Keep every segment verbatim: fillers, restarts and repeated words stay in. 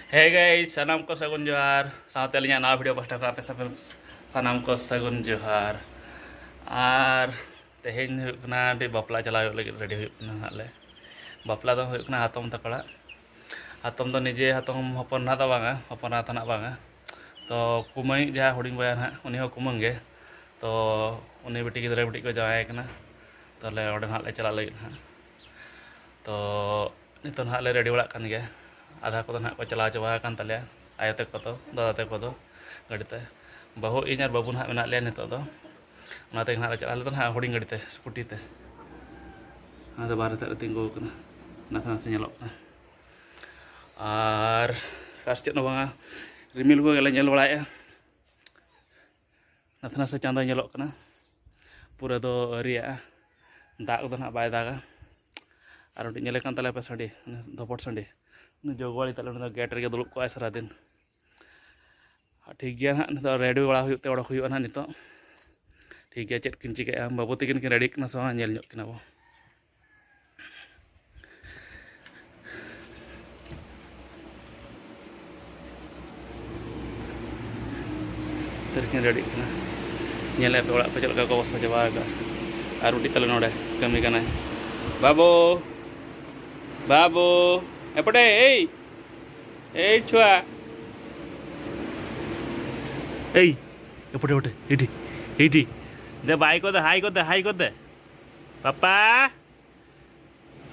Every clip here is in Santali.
Hey guys, ᱥᱟᱱᱟᱢ ᱠᱚ ᱥᱟᱹᱜᱩᱱ ᱡᱚᱦᱟᱨ᱾ ᱥᱟᱶᱛᱮ ᱟᱹᱞᱤᱧᱟᱜ ᱱᱟᱣᱟ ᱵᱷᱤᱰᱤᱭᱳ ᱯᱟᱥᱴᱟ ᱠᱷᱚᱱ ᱟᱯᱮ ᱥᱟᱱᱟᱢ ᱠᱚ ᱥᱟᱹᱜᱩᱱ ᱡᱚᱦᱟᱨ᱾ ᱟᱨ ᱛᱮᱦᱮᱧ ᱦᱩᱭᱩᱜ ᱠᱟᱱᱟ ᱟᱹᱰᱤ ᱵᱟᱯᱞᱟ ᱪᱟᱞᱟᱣ ᱦᱩᱭᱩᱜ ᱞᱟᱹᱜᱤᱫ ᱨᱮᱰᱤ ᱦᱩᱭᱩᱜ ᱠᱟᱱᱟ ᱦᱟᱸᱜ ᱞᱮ᱾ ᱵᱟᱯᱞᱟ ᱫᱚ ᱦᱩᱭᱩᱜ ᱠᱟᱱᱟ ᱦᱟᱛᱚᱢ ᱛᱟᱠᱚ ᱚᱲᱟᱜ᱾ ᱦᱟᱛᱚᱢ ᱫᱚ ᱱᱤᱡᱮ ᱦᱟᱛᱚᱢ ᱦᱚᱯᱚᱱ ᱱᱟᱦᱟᱜ ᱫᱚ ᱵᱟᱝᱟ, ᱦᱚᱯᱚᱱ ᱮᱨᱟ ᱛᱟᱱᱟᱜ ᱵᱟᱝᱟ᱾ ᱛᱚ ᱠᱩᱢᱟᱹᱝ ᱡᱟᱦᱟᱸ ᱦᱩᱰᱤᱧ ᱵᱚᱭᱦᱟ ᱱᱟᱦᱟᱜ, ᱩᱱᱤ ᱦᱚᱸ ᱠᱩᱢᱟᱹᱝ ᱜᱮ᱾ ᱛᱚ ᱩᱱᱤ ᱵᱤᱴᱤ ᱜᱤᱫᱽᱨᱟᱹ ᱵᱤᱴᱤ ᱠᱚ ᱡᱟᱶᱟᱭ ᱠᱟᱱᱟ᱾ ᱛᱟᱦᱚᱞᱮ ᱚᱸᱰᱮ ᱱᱟᱦᱟᱜ ᱞᱮ ᱪᱟᱞᱟᱜ ᱞᱟᱹᱜᱤᱫ ᱱᱟᱦᱟᱜ᱾ ᱛᱚ ᱱᱤᱛᱚᱜ ᱱᱟᱦᱟᱜ ᱞᱮ ᱨᱮᱰᱤ ᱵᱟᱲᱟᱜ ᱠᱟᱱ ᱜᱮᱭᱟ᱾ ᱟᱫᱷᱟ ᱠᱚᱫᱚ ᱱᱟᱦᱟᱜ ᱠᱚ ᱪᱟᱞᱟᱣ ᱪᱟᱵᱟ ᱟᱠᱟᱱ ᱛᱟᱞᱮᱭᱟ, ᱟᱭᱳ ᱛᱟᱠᱚ ᱫᱚ, ᱫᱟᱫᱟ ᱛᱟᱠᱚ ᱫᱚ ᱜᱟᱹᱰᱤ ᱛᱮ᱾ ᱵᱟᱹᱦᱩ, ᱤᱧ ᱟᱨ ᱵᱟᱹᱵᱩ ᱱᱟᱦᱟᱜ ᱢᱮᱱᱟᱜ ᱞᱮᱭᱟ ᱱᱤᱛᱚᱜ ᱫᱚ᱾ ᱚᱱᱟᱛᱮ ᱱᱟᱦᱟᱜ ᱞᱮ ᱪᱟᱞᱟᱜᱼᱟ ᱟᱞᱮ ᱫᱚ ᱱᱟᱦᱟᱜ ᱦᱩᱰᱤᱧ ᱜᱟᱹᱰᱤ ᱛᱮ, ᱥᱠᱩᱴᱤ ᱛᱮ᱾ ᱚᱱᱟᱛᱮ ᱵᱟᱦᱨᱮ ᱥᱮᱫ ᱨᱮ ᱛᱤᱸᱜᱩ ᱟᱠᱟᱱᱟ, ᱱᱟᱥᱮ ᱱᱟᱥᱮ ᱧᱮᱞᱚᱜ ᱠᱟᱱᱟ᱾ ᱟᱨ ᱟᱨ ᱪᱮᱫ ᱦᱚᱸ ᱵᱟᱝᱟ, ᱨᱤᱢᱤᱞ ᱠᱚᱜᱮ ᱞᱮ ᱧᱮᱞ ᱵᱟᱲᱟᱭᱮᱫᱼᱟ᱾ ᱱᱟᱥᱮ ᱱᱟᱥᱮ ᱪᱟᱸᱫᱚᱭ ᱧᱮᱞᱚᱜ ᱠᱟᱱᱟ, ᱯᱩᱨᱟᱹ ᱫᱚ ᱟᱹᱣᱨᱤᱭᱟᱜᱼᱟ᱾ ᱫᱟᱜ ᱠᱚᱫᱚ ᱱᱟᱦᱟᱜ ᱵᱟᱭ ᱫᱟᱜᱟ᱾ ᱟᱨ ᱢᱤᱫᱴᱤᱡ ᱧᱮᱞᱮ ᱠᱟᱱ ᱛᱟᱞᱮᱭᱟ ᱯᱮ ᱥᱟᱺᱰᱤ, ᱩᱱᱤ ᱫᱷᱚᱯᱚᱴ ᱥᱟᱺᱰᱤ, ᱩᱱᱤ ᱡᱚᱜᱽᱣᱟᱲᱤ ᱛᱟᱞᱮ, ᱩᱱᱤ ᱫᱚ ᱜᱮᱴ ᱨᱮᱜᱮ ᱫᱩᱲᱩᱵ ᱠᱚᱜᱼᱟᱭ ᱥᱟᱨᱟᱫᱤᱱ᱾ ᱴᱷᱤᱠ ᱜᱮᱭᱟ ᱱᱟᱦᱟᱜ, ᱱᱤᱛᱚᱜ ᱨᱮᱰᱤ ᱵᱟᱲᱟ ᱦᱩᱭᱩᱜ ᱛᱮ ᱚᱰᱚᱠ ᱦᱩᱭᱩᱜᱼᱟ ᱱᱟᱦᱟᱜ ᱱᱤᱛᱚᱜ᱾ ᱴᱷᱤᱠ ᱜᱮᱭᱟ, ᱪᱮᱫ ᱠᱤᱱ ᱪᱤᱠᱟᱹᱭᱟ, ᱵᱟᱹᱵᱩ ᱛᱟᱹᱠᱤᱱ ᱠᱤᱱ ᱨᱮᱰᱤᱜ ᱠᱟᱱᱟ ᱥᱮ ᱵᱟᱝ, ᱧᱮᱞ ᱧᱚᱜ ᱠᱤᱱᱟ ᱵᱚ᱾ ᱛᱟᱹᱨᱤᱠᱷᱤᱱ ᱨᱮᱰᱤᱜ ᱠᱟᱱᱟ᱾ ᱧᱮᱞᱮᱫ ᱯᱮ ᱚᱲᱟᱜ ᱠᱚ ᱪᱮᱫ ᱞᱮᱠᱟ ᱠᱚ ᱚᱵᱚᱥᱛᱟ ᱪᱟᱵᱟ ᱟᱠᱟᱫᱼᱟ᱾ ᱟᱨ ᱢᱤᱫᱴᱤᱡ ᱛᱟᱞᱮ ᱱᱚᱰᱮ ᱠᱟᱹᱢᱤ ᱠᱟᱱᱟᱭ᱾ ᱵᱟᱹᱵᱩ, ᱵᱟᱹᱵᱩ, ᱮᱯᱚᱴᱮ, ᱮᱭ, ᱮᱭ ᱪᱷᱩᱣᱟ, ᱮᱭ, ᱮᱯᱚᱴᱮ, ᱮᱯᱚᱴᱮ, ᱮᱭᱴᱤ, ᱮᱭᱴᱤ᱾ ᱫᱮ, ᱵᱟᱭ ᱠᱚ ᱫᱮ, ᱦᱟᱭ ᱠᱚ ᱫᱮ, ᱦᱟᱭ ᱠᱚ ᱫᱮ᱾ ᱯᱟᱯᱟ᱾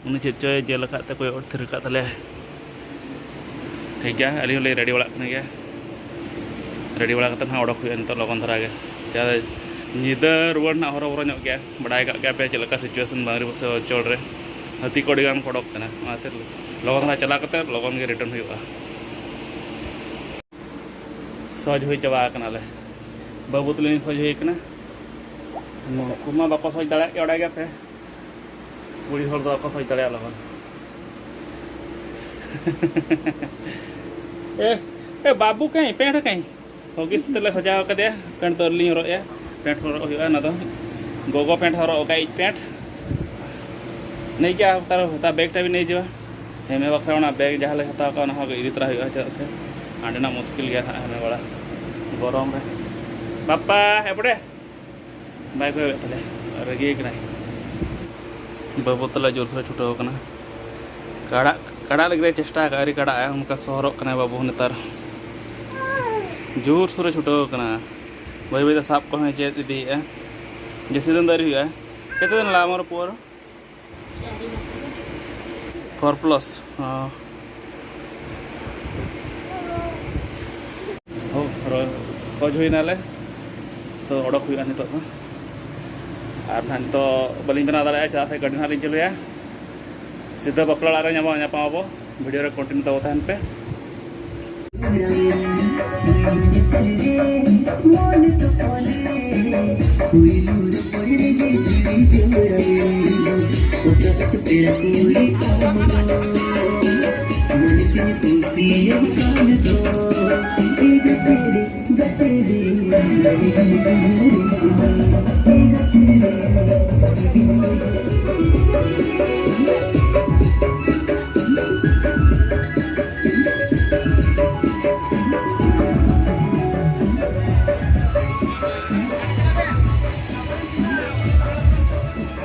ᱩᱱᱤ ᱪᱮᱫ ᱪᱚᱭ ᱧᱮᱞ ᱟᱠᱟᱫ ᱛᱮ ᱠᱚᱭᱚᱜ ᱛᱷᱤᱨ ᱟᱠᱟᱫ ᱛᱟᱞᱮᱭᱟ᱾ ᱴᱷᱤᱠ ᱜᱮᱭᱟ, ᱟᱹᱞᱤᱧ ᱦᱚᱸᱞᱤᱧ ᱨᱮᱰᱤ ᱵᱟᱲᱟᱜ ᱠᱟᱱ ᱜᱮᱭᱟ᱾ ᱨᱮᱰᱤ ᱵᱟᱲᱟ ᱠᱟᱛᱮ ᱦᱟᱸᱜ ᱚᱰᱚᱠ ᱦᱩᱭᱩᱜᱼᱟ ᱱᱤᱛᱚᱜ ᱞᱚᱜᱚᱱ ᱫᱷᱟᱨᱟ ᱜᱮ᱾ ᱪᱮᱫᱟᱜ ᱧᱤᱫᱟᱹ ᱨᱩᱣᱟᱹᱲ ᱨᱮᱱᱟᱜ ᱦᱚᱨᱚᱵᱚᱨᱚ ᱧᱚᱜ ᱜᱮᱭᱟ, ᱵᱟᱲᱟᱭ ᱠᱟᱜ ᱜᱮᱭᱟ ᱯᱮ ᱪᱮᱫ ᱞᱮᱠᱟ situation ᱵᱟᱝᱨᱤ ᱵᱟᱥᱟᱹ ᱚᱧᱪᱚᱞ ᱨᱮ᱾ ᱦᱟᱹᱛᱤ ᱠᱚ ᱟᱹᱰᱤ ᱜᱟᱱ ᱠᱚ ᱚᱰᱚᱠ ᱠᱟᱱᱟ, ᱚᱱᱟᱛᱮ ᱞᱚᱜᱚᱱ ᱫᱷᱟᱨᱟ ᱪᱟᱞᱟᱣ ᱠᱟᱛᱮ ᱞᱚᱜᱚᱱ ᱜᱮ ᱨᱤᱴᱟᱨᱱ ᱦᱩᱭᱩᱜᱼᱟ᱾ ᱥᱚᱡᱽ ᱦᱩᱭ ᱪᱟᱵᱟ ᱟᱠᱟᱱᱟᱞᱮ᱾ ᱵᱟᱹᱵᱩ ᱛᱟᱹᱞᱤᱧ ᱥᱚᱡᱽ ᱦᱩᱭ ᱟᱠᱟᱱᱟ᱾ ᱱᱩᱠᱩ ᱢᱟ ᱵᱟᱠᱚ ᱥᱚᱡᱽ ᱫᱟᱲᱮᱭᱟᱜ ᱜᱮ, ᱵᱟᱲᱟᱭ ᱜᱮᱭᱟ ᱯᱮ᱾ ᱠᱩᱲᱤ ᱦᱚᱲ ᱫᱚ ᱵᱟᱠᱚ ᱥᱚᱡᱽ ᱫᱟᱲᱮᱭᱟᱜᱼᱟ ᱞᱚᱜᱚᱱ᱾ ᱮ, ᱮ, ᱵᱟᱹᱵᱩ ᱠᱟᱹᱧ, ᱯᱮᱱᱴ ᱠᱟᱹᱧ᱾ ᱦᱚᱜᱤᱥ ᱛᱮᱞᱮ ᱥᱟᱡᱟᱣ ᱠᱟᱫᱮᱭᱟ, ᱯᱮᱱᱴ ᱫᱚ ᱟᱹᱞᱤᱧ ᱦᱚᱨᱚᱜ ᱮᱭᱟ᱾ ᱯᱮᱱᱴ ᱦᱚᱨᱚᱜ ᱦᱩᱭᱩᱜᱼᱟ, ᱚᱱᱟ ᱫᱚ ᱜᱚᱜᱚ ᱯᱮᱱᱴ ᱦᱚᱨᱚᱜ ᱟᱠᱟᱫ ᱤᱧ ᱯᱮᱱᱴ᱾ ᱱᱤᱭᱟᱹ ᱜᱮ ᱟᱨ ᱛᱟᱨ, ᱛᱟᱨ ᱵᱮᱜᱽ ᱴᱟ ᱵᱤᱱ ᱤᱫᱤᱭᱟ᱾ ᱦᱮᱢᱮ ᱵᱟᱠᱷᱨᱟ ᱚᱱᱟ ᱵᱮᱜᱽ ᱡᱟᱦᱟᱸ ᱞᱮ ᱦᱟᱛᱟᱣ ᱠᱟᱜᱼᱟ, ᱚᱱᱟ ᱦᱚᱸ ᱤᱫᱤ ᱛᱚᱨᱟ ᱦᱩᱭᱩᱜᱼᱟ, ᱪᱮᱫᱟᱜ ᱥᱮ ᱦᱟᱸᱰᱮᱱᱟᱜ ᱢᱩᱥᱠᱤᱞ ᱜᱮᱭᱟ ᱦᱟᱸᱜ ᱦᱮᱢᱮ ᱵᱟᱲᱟ ᱜᱚᱨᱚᱢ ᱨᱮ᱾ ᱵᱟᱯᱟ, ᱮᱯᱚᱲᱮ ᱵᱟᱭ ᱠᱚᱭᱚᱜᱮᱫ ᱛᱟᱞᱮᱭᱟ, ᱨᱟᱹᱜᱤ ᱠᱟᱱᱟᱭ᱾ ᱵᱟᱹᱵᱩ ᱛᱟᱞᱮ ᱡᱳᱨᱥᱳᱨᱮ ᱪᱷᱩᱴᱟᱹᱣ ᱠᱟᱱᱟ᱾ ᱠᱟᱲᱟᱜ, ᱠᱟᱲᱟᱜ ᱞᱟᱹᱜᱤᱫ ᱮ ᱪᱮᱥᱴᱟ ᱟᱠᱟᱫᱼᱟ, ᱟᱹᱣᱨᱤ ᱠᱟᱲᱟᱜᱼᱟ, ᱚᱱᱠᱟ ᱥᱚᱦᱚᱨᱚᱜ ᱠᱟᱱᱟᱭ ᱵᱟᱹᱵᱩ ᱱᱮᱛᱟᱨ᱾ ᱡᱳᱨᱥᱳᱨᱮ ᱪᱷᱩᱴᱟᱹᱣ ᱠᱟᱱᱟ᱾ ᱵᱟᱹᱭ ᱵᱟᱹᱭ ᱛᱮ ᱥᱟᱵ ᱠᱚᱦᱚᱸᱭ ᱪᱮᱫ ᱤᱫᱤᱭᱮᱫᱼᱟ᱾ ᱡᱟᱹᱥᱛᱤ ᱫᱤᱱ ᱫᱚ ᱟᱹᱣᱨᱤ ᱦᱩᱭᱩᱜᱼᱟ᱾ ᱠᱮᱛᱮ ᱫᱤᱱ ᱞᱟᱜᱟᱜᱼᱟ ᱟᱢᱟᱨ ᱯᱩᱣᱟᱨ? Four plus. ᱦᱚᱸ᱾ ᱦᱚᱸ, ᱨᱚ-, ᱥᱚᱡᱽ ᱦᱩᱭᱱᱟᱞᱮ᱾ ᱛᱚ, ᱚᱰᱚᱠ ᱦᱩᱭᱩᱜᱼᱟ ᱱᱤᱛᱚᱜ ᱫᱚ᱾ ᱟᱨ ᱱᱟᱦᱟᱜ ᱱᱤᱛᱚᱜ ᱵᱟᱹᱞᱤᱧ ᱵᱮᱱᱟᱣ ᱫᱟᱲᱮᱭᱟᱜᱼᱟ, ᱪᱮᱫᱟᱜ ᱥᱮ ᱜᱟᱹᱰᱤ ᱱᱟᱦᱟᱜ ᱞᱤᱧ ᱪᱟᱹᱞᱩᱭᱟ᱾ ᱥᱤᱫᱷᱟᱹ ᱵᱟᱯᱞᱟ ᱚᱲᱟᱜ ᱨᱮ ᱧᱟᱢᱚᱜ, ᱧᱟᱯᱟᱢ ᱟᱵᱚ᱾ ᱵᱷᱤᱰᱤᱭᱳ ᱨᱮ ᱠᱚᱱᱴᱤᱱᱤᱭᱩ ᱛᱟᱵᱚ ᱛᱟᱦᱮᱱ ᱯᱮ᱾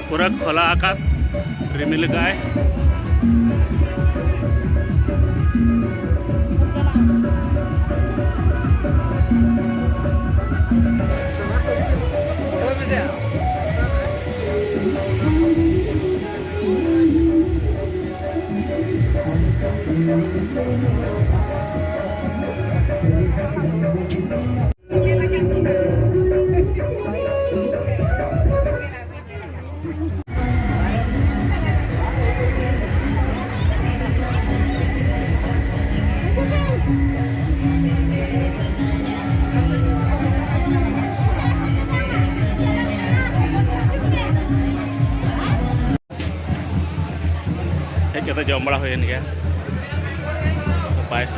ᱯᱩᱨᱟᱹ ᱠᱷᱳᱞᱟ ᱟᱠᱟᱥ, ᱨᱤᱢᱤᱞ ᱟᱠᱟᱜᱼᱟᱭ᱾ ᱦᱮᱡ ᱠᱟᱛᱮ ᱡᱚᱢ ᱵᱟᱲᱟ ᱦᱩᱭᱮᱱ ᱜᱮᱭᱟ᱾ ᱯᱟᱭᱮᱥ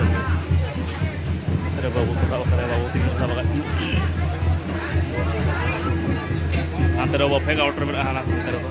ᱨᱮ ᱵᱟᱹᱵᱩ ᱠᱚ ᱥᱟᱵ ᱟᱠᱟᱫᱟ, ᱵᱟᱹᱵᱩ ᱛᱤᱠᱤᱱ ᱠᱚ ᱥᱟᱵ ᱟᱠᱟᱫ ᱠᱤᱱᱟ᱾ ᱦᱟᱱᱛᱮ ᱨᱮ ᱵᱟᱯᱷᱮ ᱠᱟᱣᱩᱱᱴᱟᱨ ᱢᱮᱱᱟᱜᱼᱟ, ᱦᱟᱱᱟ ᱦᱟᱱᱛᱮ ᱨᱮᱫᱚ᱾